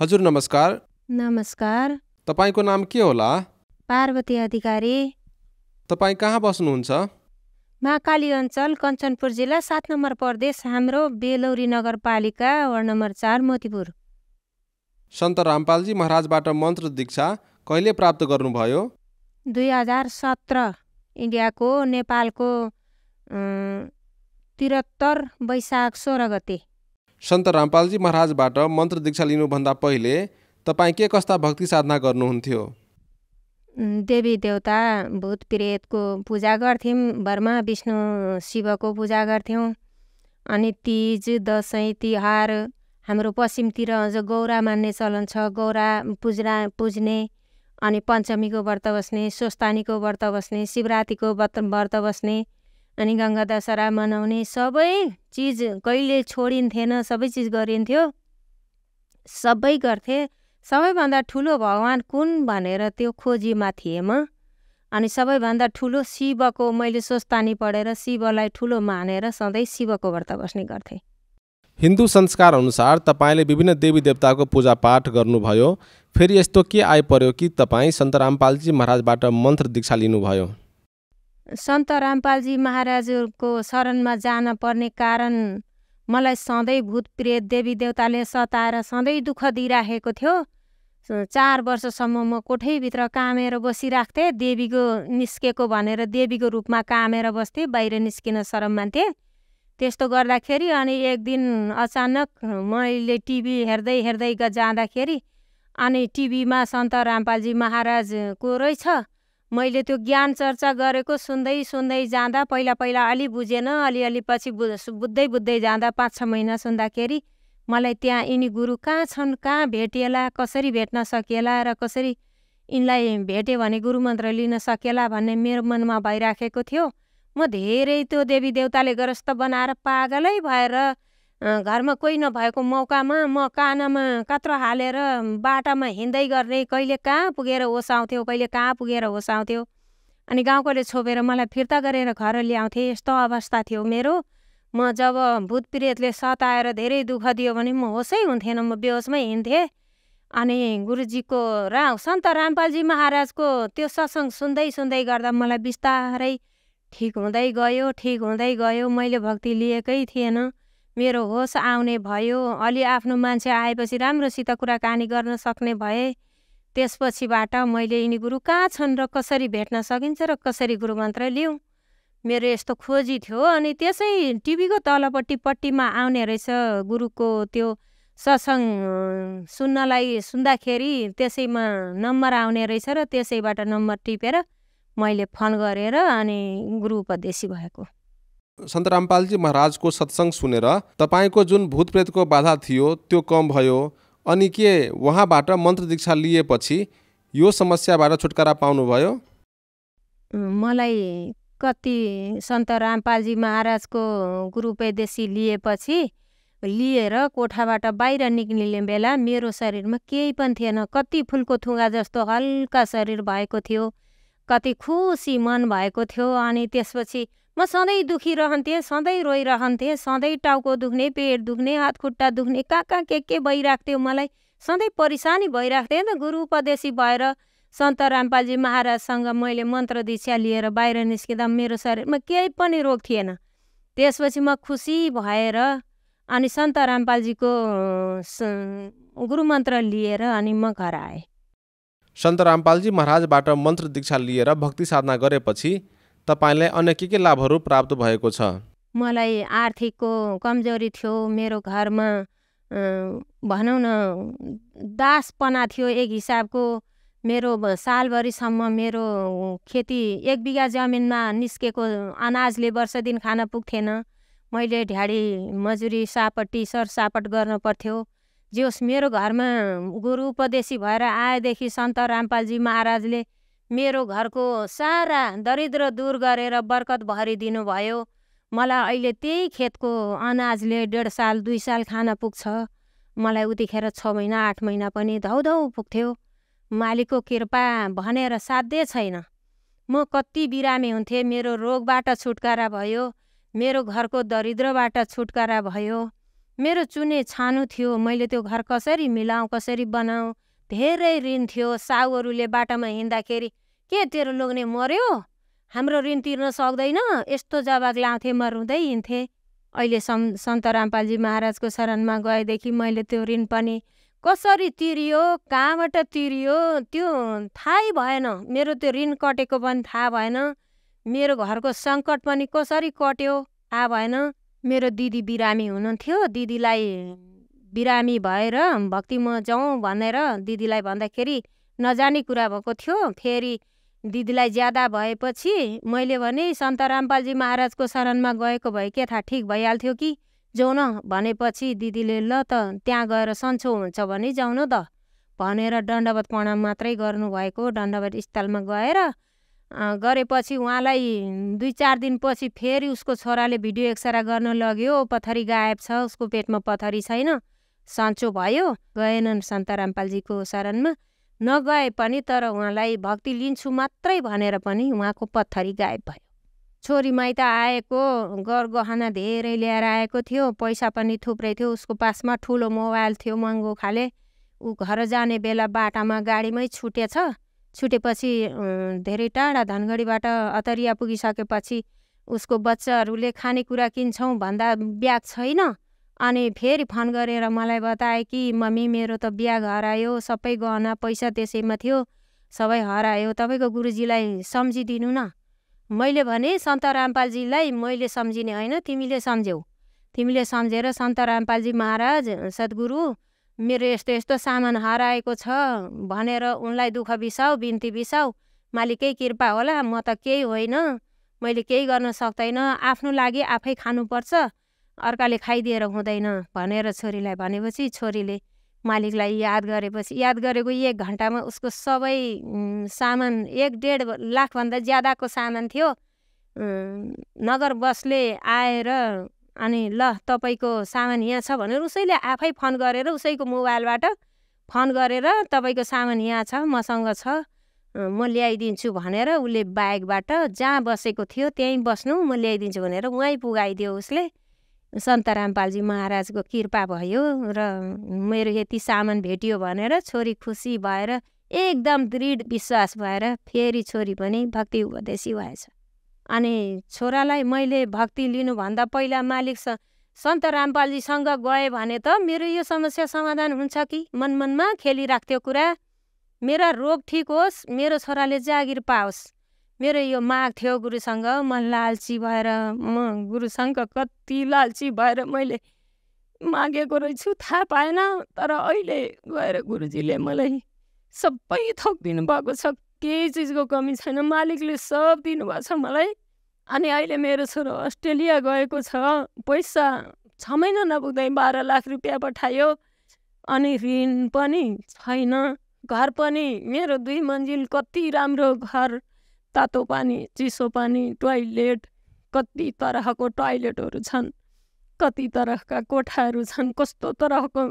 हजुर नमस्कार। नमस्कार। तपाईको नाम के होला? पार्वती अधिकारी। तपाई कहाँ बस्नुहुन्छ? महाकाली अञ्चल कञ्चनपुर जिल्ला 7 नम्बर प्रदेश, हाम्रो बेलौरी नगरपालिका वार्ड नम्बर 4 मोतीपुर। सन्त रामपालजी महाराजबाट मन्त्र दीक्षा कहिले प्राप्त गर्नुभयो? 2017 इन्डियाको नेपालको 73 वैशाख 16 गते। सन्त रामपालजी महाराजबाट मन्त्र दीक्षा लिनुभन्दा पहिले तपाई के कस्ता भक्ति साधना गर्नुहुन्थ्यो? देवी देवता भूत प्रेतको पूजा गर्थ्यौँ, ब्रह्मा विष्णु शिवको पूजा गर्थ्यौँ। अनि तीज दसैँ तिहार हाम्रो पश्चिमतिर अझ गौरा मान्ने चलन छ, गौरा पुज्ने। अनि पञ्चमीको व्रत बस्ने, स्वस्तानीको व्रत बस्ने, शिवरात्रिको व्रत बस्ने, अनि गङ्गा दशहरा मनाउने। सबै चिज कहिले छोडिन्थेन, सबै चिज गरिन्थ्यो, सबै गर्थे। सबैभन्दा ठुलो भगवान् कुन भनेर त्यो खोजीमा थिएँ म। अनि सबैभन्दा ठुलो शिवको मैले स्वस्तानी पढेर शिवलाई ठुलो मानेर सधैँ शिवको व्रत बस्ने गर्थेँ। हिन्दू संस्कार अनुसार तपाईले विभिन्न देवी देवताको पूजा पाठ गर्नुभयो। फेरि यस्तो के आइपर्यो कि तपाई सन्त रामपालजी महाराजबाट मन्त्र दीक्षा लिनुभयो? सन्त रामपालजी महाराजको शरणमा जान पर्ने कारण मलाई सधैँ भूत प्रेत देवी देवताले सताएर सधैँ दुःख दिइराखेको थियो। 4 वर्षसम्म म कोठैभित्र कामेर बसिराख्थेँ। देवीको निस्केको भनेर देवीको रूपमा कामेर बस्थेँ, बाहिर निस्किन शरम मान्थेँ। त्यस्तो गर्दाखेरि अनि एक दिन अचानक मैले टिभी हेर्दै जाँदाखेरि अनि टिभीमा सन्त रामपालजी महाराजको रहेछ। मैले त्यो ज्ञान चर्चा गरेको सुन्दै जाँदा पहिला अलि बुझेन, अलि पछि बुझ्दै जाँदा 5-6 महिना सुन्दाखेरि मलाई त्यहाँ यिनी गुरु कहाँ छन्, कहाँ भेटिएला, कसरी भेट्न सकिएला र कसरी यिनलाई भेट्यो भने गुरु मन्त्र लिन सकिएला भन्ने मेरो मनमा भइराखेको थियो। म धेरै त्यो देवी देवताले ग्रस्त बनाएर पागलै भएर घरमा कोही नभएको मौकामा म कानमा कात्रो हालेर बाटामा हिँड्दै गर्ने, कहिले कहाँ पुगेर होस आउँथ्यो, कहिले कहाँ पुगेर होस आउँथ्यो। अनि गाउँकोले छोपेर मलाई फिर्ता गरेर घर ल्याउँथे। यस्तो अवस्था थियो मेरो। म जब भूत प्रेतले सताएर धेरै दुःख दियो भने म होसै हुन्थेन, म बेहोसमै हिँड्थेँ। अनि गुरुजीको सन्त रामपालजी महाराजको त्यो सत्सङ्ग सुन्दै गर्दा मलाई बिस्तारै ठिक हुँदै गयो। मैले भक्ति लिएकै थिएन, मेरो होस आउने भयो। अलि आफ्नो मान्छे आएपछि राम्रोसित कुराकानी गर्न सक्ने भए। त्यसपछिबाट मैले यिनी गुरु कहाँ छन् र कसरी भेट्न सकिन्छ र कसरी गुरु मन्त्र लिउँ, मेरो यस्तो खोजी थियो। अनि त्यसै टिभीको पट्टिमा आउने रहेछ गुरुको त्यो सत्सङ्ग सुन्दाखेरि त्यसैमा नम्बर आउने रहेछ र त्यसैबाट नम्बर टिपेर मैले फोन गरेर अनि गुरु उपदेशी भएको। सन्त रामपालजी महाराजको सत्सङ्ग सुनेर तपाईको जुन भूत प्रेतको बाधा थियो त्यो कम भयो। अनि के उहाँबाट मन्त्र दीक्षा लिएपछि यो समस्याबाट छुटकारा पाउनुभयो? मलाई कति सन्त रामपालजी महाराजको गुरु उपदेशी लिएर कोठाबाट बाहिर निक्लिने बेला मेरो शरीरमा केही पनि थिएन। कति फुलको थुङ्गा जस्तो हल्का शरीर भएको थियो, कति खुसी मन भएको थियो। अनि त्यसपछि म सधैँ दुखी रहन्थेँ, सधैँ रोइरहन्थेँ, सधैँ टाउको दुख्ने, पेट दुख्ने, हात खुट्टा दुख्ने, कहाँ के भइराख्थ्यो। मलाई सधैँ परेशानी भइराख्थेँ नि। गुरु उपदेशी भएर सन्त रामपालजी महाराजसँग मैले मन्त्र दीक्षा लिएर बाहिर निस्किँदा मेरो शरीरमा केही पनि रोग थिएन। त्यसपछि म खुसी भएर अनि सन्त रामपालजीको गुरु मन्त्र लिएर अनि म घर आएँ। सन्त रामपालजी महाराजबाट मन्त्र दीक्षा लिएर भक्ति साधना गरेपछि तपाईलाई अन्य के लाभहरू प्राप्त भएको छ? मलाई आर्थिकको कमजोरी थियो। मेरो घरमा भनौँ न दासपना थियो एक हिसाबको। मेरो सालभरिसम्म मेरो खेती 1 बिघा जमिनमा निस्केको अनाजले वर्ष दिन खान पुग्थेन। मैले ढ्याडी मजुरी सापट्टी सरसापट गर्न पर्थ्यो। जोस् मेरो घरमा गुरु उपदेशी भएर आएदेखि सन्त रामपालजी महाराजले मेरो घरको सारा दरिद्र दूर गरेर बर्कत भरिदिनु भयो। मलाई अहिले त्यही खेतको अनाजले 1.5 साल 2 साल खान पुग्छ। मलाई उतिखेर 6 महिना 8 महिना पनि धौधौ पुग्थ्यो। मालिकको कृपा भनेर साध्य छैन। म कति बिरामी हुन्थेँ, मेरो रोगबाट छुटकारा भयो, मेरो घरको दरिद्रबाट छुटकारा भयो। मेरो चुने छानो थियो, मैले त्यो घर कसरी मिलाउँ, कसरी बनाऊँ, धेरै ऋण थियो। साउहरूले बाटामा हिँड्दाखेरि के तेरो लोग्ने मर्यो, हाम्रो ऋण तिर्न सक्दैन, यस्तो जवाब लाउँथे। म रुँदै हिँड्थेँ। अहिले सन्त रामपालजी महाराजको शरणमा गएदेखि मैले त्यो ऋण पनि कसरी तिरियो, कहाँबाट तिरियो त्यो थाहै भएन। मेरो त्यो ऋण कटेको पनि थाहा भएन, मेरो घरको सङ्कट पनि कसरी कट्यो थाहा भएन। मेरो दिदी बिरामी हुनुहुन्थ्यो, दिदीलाई बिरामी भएर भक्ति म जाउँ भनेर दिदीलाई भन्दाखेरि नजाने कुरा भएको थियो। फेरि दिदीलाई ज्यादा भएपछि मैले भने सन्त रामपालजी महाराजको शरणमा गएको भए के थाहा ठिक भइहाल्थ्यो कि, जाउँ न भनेपछि दिदीले ल त त्यहाँ गएर सन्चो हुन्छ भने जाउँ न त भनेर दण्डवत प्रणाम मात्रै गर्नुभएको। दण्डवत स्थलमा गएर गरेपछि उहाँलाई 2-4 दिनपछि फेरि उसको छोराले भिडियो एक्सरे गर्न लग्यो, पथरी गायब छ, उसको पेटमा पथरी छैन, सन्चो भयो। गएनन् सन्त रामपालजीको शरणमा, नगए पनि तर उहाँलाई भक्ति लिन्छु मात्रै भनेर पनि उहाँको पत्थरी गायब भयो। छोरी माइत आएको, गरगहना धेरै ल्याएर आएको थियो, पैसा पनि थुप्रै थियो। उसको पासमा ठुलो मोबाइल थियो महँगो खाले। ऊ घर जाने बेला बाटामा गाडीमै छुटेपछि धेरै टाढा धनगढीबाट अतरिया पुगिसकेपछि उसको बच्चाहरूले खानेकुरा किन्छौँ भन्दा ब्याग छैन। अनि फेरि फोन गरेर मलाई बताए कि मम्मी मेरो त ब्याग हरायो, सबै गहना पैसा त्यसैमा थियो, सबै हरायो, तपाईँको गुरुजीलाई सम्झिदिनु न। मैले भने सन्त रामपालजीलाई मैले सम्झिने होइन, तिमीले सम्झ्यौ। तिमीले सम्झेर सन्त रामपालजी महाराज सद्गुरु मेरो यस्तो यस्तो सामान हराएको छ भनेर उनलाई दुःख बिसाऊ, बिन्ती बिसाऊ, मालिकै कृपा होला, म त केही होइन, मैले केही गर्न सक्दैन, आफ्नो लागि आफै खानुपर्छ, अर्काले खाइदिएर हुँदैन भनेर छोरीलाई भनेपछि छोरीले मालिकलाई याद गरेको 1 घन्टामा उसको सबै सामान 1.5 लाखभन्दा ज्यादाको सामान थियो। नगर बसले आएर अनि ल तपाईँको सामान यहाँ छ भनेर उसैले आफै फोन गरेर उसैको मोबाइलबाट फोन गरेर तपाईँको सामान यहाँ छ, मसँग छ, म ल्याइदिन्छु भनेर उसले बाइकबाट जहाँ बसेको थियो त्यहीँ बस्नु, म ल्याइदिन्छु भनेर उहीँ पुगाइदियो उसले। सन्त रामपालजी महाराजको कृपा भयो र मेरो यति सामान भेटियो भनेर छोरी खुसी भएर एकदम दृढ विश्वास भएर फेरि छोरी पनि भक्ति उपदेशी भएछ। अनि छोरालाई मैले भक्ति लिनुभन्दा पहिला मालिक सन्त रामपालजीसँग गएँ भने त मेरो यो समस्या समाधान हुन्छ कि मनमा खेलिराख्थ्यो कुरा। मेरा रोग ठिक होस्, मेरो छोराले जागिर पाओस्, मेरो यो माग थियो गुरुसँग। म लालची भएर म गुरुसँग कति लालची भएर मैले मागेको रहेछु थाहा पाएन। तर अहिले गएर गुरुजीले मलाई सबै थोक दिनुभएको छ, केही चिजको कमी छैन, मालिकले सब दिनुभएको छ मलाई। अनि अहिले मेरो छोरो अस्ट्रेलिया गएको छ, पैसा 6 महिना नपुग्दै 12 लाख रुपियाँ पठायो। अनि ऋण पनि छैन, घर पनि मेरो 2 मन्जिल कति राम्रो घर, तातो पानी, चिसो पानी, टोयलेट, कति तरहको टोयलेटहरू छन्, कति तरहका कोठाहरू छन्, कस्तो तरहको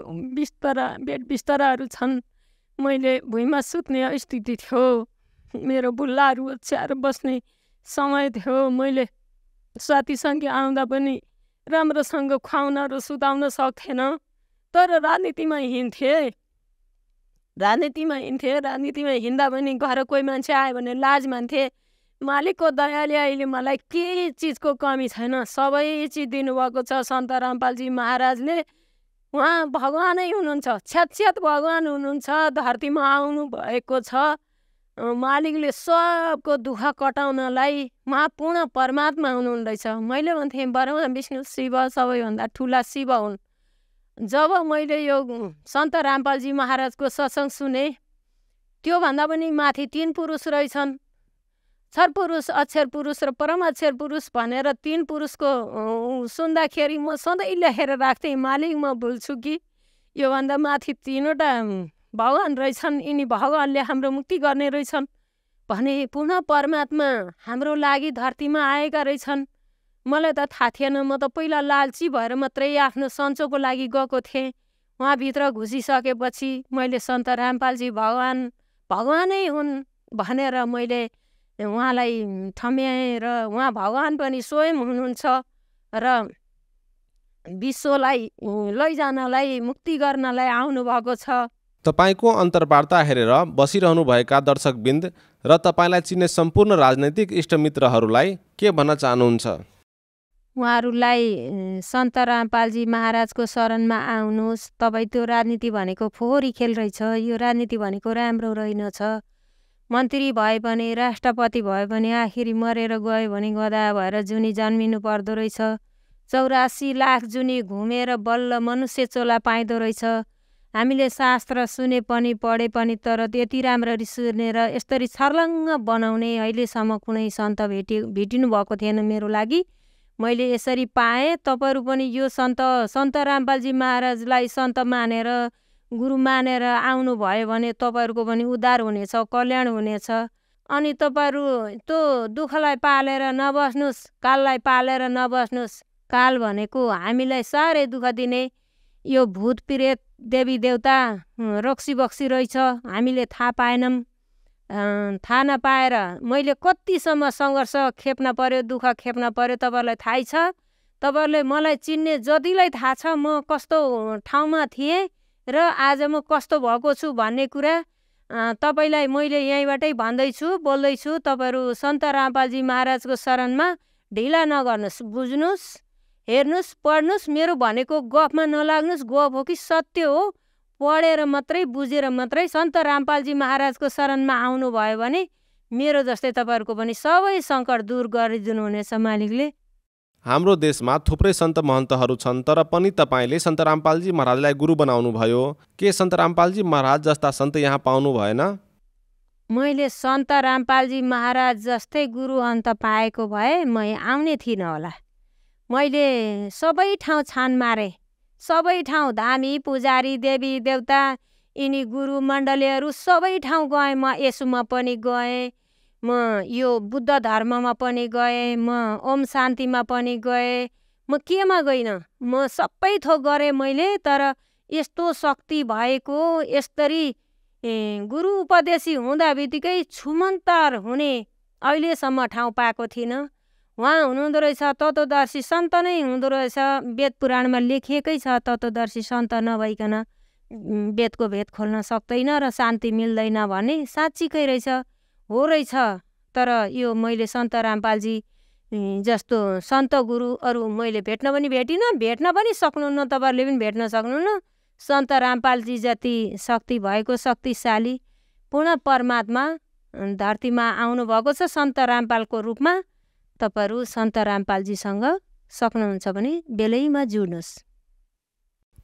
बेड बिस्तराहरू छन्। मैले भुइँमा सुत्ने स्थिति थियो, मेरो बुल्लाहरू ओछ्याएर बस्ने समय थियो। मैले साथीसँग आउँदा पनि राम्रोसँग खुवाउन र सुताउन सक्थेन। तर राजनीतिमा हिँड्थेँ, राजनीतिमा हिँड्दा पनि घर कोही मान्छे आयो भने लाज मान्थे। मालिकको दयाले अहिले मलाई केही चिजको कमी छैन, सबै चिज दिनुभएको छ सन्त रामपालजी महाराजले। उहाँ भगवानै हुनुहुन्छ, छ्यात भगवान हुनुहुन्छ, धरतीमा आउनु भएको छ। मालिकले सबको दुःख कटाउनलाई उहाँ पूर्ण परमात्मा हुनुहुँदैछ। मैले भन्थेँ ब्रह्मा विष्णु शिव सबैभन्दा ठुला शिव हुन्। जब मैले यो सन्त रामपालजी महाराजको सत्सङ्ग सुने, त्योभन्दा पनि माथि 3 पुरुष रहेछन्, क्षर पुरुष, अक्षर पुरुष र परमाक्षर पुरुष भनेर 3 पुरुषको सुन्दाखेरि म सधैँ लेखेर राख्थेँ। मालिक म भुल्छु कि योभन्दा माथि 3वटा भगवान रहेछन्, यिनी भगवानले हाम्रो मुक्ति गर्ने रहेछन् भने पुनः परमात्मा हाम्रो लागि धरतीमा आएका रहेछन्। मलाई त थाहा थिएन, म त पहिला लालची भएर मात्रै आफ्नो सन्चोको लागि गएको थिएँ। उहाँभित्र घुसिसकेपछि मैले सन्त रामपालजी भगवानै हुन् भनेर मैले उहाँलाई ठम्याएर उहाँ भगवान पनि स्वयं हुनुहुन्छ र विश्वलाई लैजानलाई मुक्ति गर्नलाई आउनुभएको छ। तपाईँको अन्तर्वार्ता हेरेर बसिरहनुभएका दर्शकवृन्द र तपाईँलाई चिन्ने सम्पूर्ण राजनैतिक इष्टमित्रहरूलाई के भन्न चाहनुहुन्छ? उहाँहरूलाई सन्त रामपालजी महाराजको शरणमा आउनुहोस्। तपाईँ त्यो राजनीति भनेको फोहोरी खेल रहेछ, यो राजनीति भनेको राम्रो रहेनछ। मन्त्री भए पनि राष्ट्रपति भए पनि आखिरी मरेर गयो भने गधा भएर जुनी जन्मिनु पर्दो रहेछ। 84 लाख जुनी घुमेर बल्ल मनुष्य चोला पाइँदो रहेछ। हामीले शास्त्र सुने पनि पढे पनि तर त्यति राम्ररी सुनेर यसरी छर्लङ्ग बनाउने अहिलेसम्म कुनै सन्त भेटिनु भएको थिएन मेरो लागि। मैले यसरी पाएँ। तपाईँहरू पनि यो सन्त रामपालजी महाराजलाई सन्त मानेर गुरु मानेर आउनुभयो भने तपाईँहरूको पनि उद्धार हुनेछ, कल्याण हुनेछ। अनि तपाईँहरू त्यो दुःखलाई पालेर नबस्नुहोस्, काललाई पालेर नबस्नुहोस्। काल भनेको हामीलाई साह्रै दुःख दिने यो भूत प्रेत देवी देवता रक्सी बक्सी रहेछ। हामीले थाहा पाएनौँ। थाहा नपाएर मैले कतिसम्म सङ्घर्ष खेप्न पर्यो, दुःख खेप्न पर्यो तपाईँहरूलाई थाहै छ। तपाईँहरूले मलाई चिन्ने जतिलाई थाहा छ म कस्तो ठाउँमा थिएँ र आज म कस्तो भएको छु भन्ने कुरा तपाईँलाई मैले यहीँबाटै भन्दैछु, बोल्दैछु। तपाईँहरू सन्त रामपालजी महाराजको शरणमा ढिला नगर्नुहोस्, बुझ्नुहोस्, हेर्नुहोस्, पढ्नुहोस्। मेरो भनेको गफमा नलाग्नुहोस्। गफ हो कि सत्य हो, पढेर मात्रै बुझेर मात्रै सन्त रामपालजी महाराजको शरणमा आउनुभयो भने मेरो जस्तै तपाईँहरूको पनि सबै सङ्कट दूर गरिदिनुहुनेछ मालिकले। हाम्रो देशमा थुप्रै सन्त महन्तहरू छन्, तर पनि तपाईँले सन्त रामपालजी महाराजलाई गुरु बनाउनु भयो। के सन्त रामपालजी महाराज जस्ता सन्त यहाँ पाउनु भएन? मैले सन्त रामपालजी महाराज जस्तै गुरु अन्त पाएको भए म आउने थिइनँ होला। मैले सबै ठाउँ छान मारेँ, सबै ठाउँ धामी पुजारी देवी देवता यिनी गुरु मण्डलीहरू सबै ठाउँ गएँ। म यसुमा पनि गएँ, म यो बुद्ध धर्ममा पनि गएँ, म ओम शान्तिमा पनि गएँ। म केमा गइनँ? म सबै थोक गरेँ मैले। तर यस्तो शक्ति भएको यस्तरी गुरु उपदेशी हुँदा बित्तिकै छुमन्तर हुने अहिलेसम्म ठाउँ पाएको थिइनँ। उहाँ हुनुहुँदो रहेछ तत्त्वदर्शी सन्त नै हुँदो रहेछ। वेद पुराणमा लेखिएकै छ तत्त्वदर्शी सन्त नभइकन वेदको भेद खोल्न सक्दैन र शान्ति मिल्दैन भन्ने साँच्चीकै रहेछ, हो रहेछ। तर यो मैले सन्त रामपालजी जस्तो सन्त गुरु अरू मैले भेट्न पनि भेटिनँ, भेट्न पनि सक्नुहुन्न, तपाईँहरूले पनि भेट्न सक्नुहुन्न। सन्त रामपालजी जति शक्ति भएको शक्तिशाली पूर्ण परमात्मा धरतीमा आउनुभएको छ सन्त रामपालको रूपमा। तपाईँहरू सन्त रामपालजीसँग सक्नुहुन्छ भने बेलैमा जुड्नुहोस्।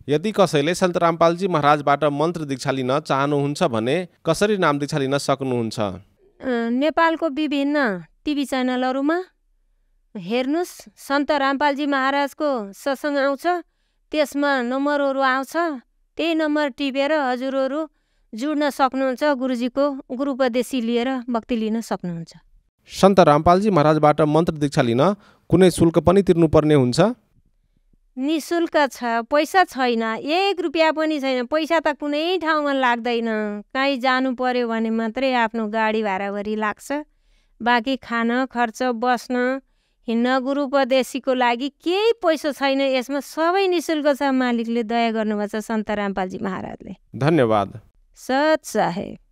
यदि कसैले सन्त रामपालजी महाराजबाट मन्त्र दीक्षा लिन चाहनुहुन्छ भने कसरी नाम दीक्षा लिन सक्नुहुन्छ? नेपालको विभिन्न टिभी च्यानलहरूमा हेर्नुहोस्, सन्त रामपालजी महाराजको सत्सङ्ग आउँछ, त्यसमा नम्बरहरू आउँछ। त्यही नम्बर टिपेर हजुरहरू जुड्न सक्नुहुन्छ, गुरुजीको गुरुपदेशी लिएर भक्ति लिन सक्नुहुन्छ। सन्त रामपालजी महाराजबाट मन्त्र दीक्षा लिन कुनै शुल्क पनि तिर्नुपर्ने हुन्छ? निःशुल्क छ, पैसा छैन, 1 रुपियाँ पनि छैन। पैसा त कुनै ठाउँमा लाग्दैन। कहीँ जानु पर्यो भने मात्रै आफ्नो गाडी भाडाभरि लाग्छ। बाँकी खान खर्च, बस्न हिँड्न गुरुपदेशीको लागि केही पैसा छैन। यसमा सबै निःशुल्क छ। मालिकले दया गर्नुभएको छ सन्त रामपालजी महाराजले। धन्यवाद। सत साहेब।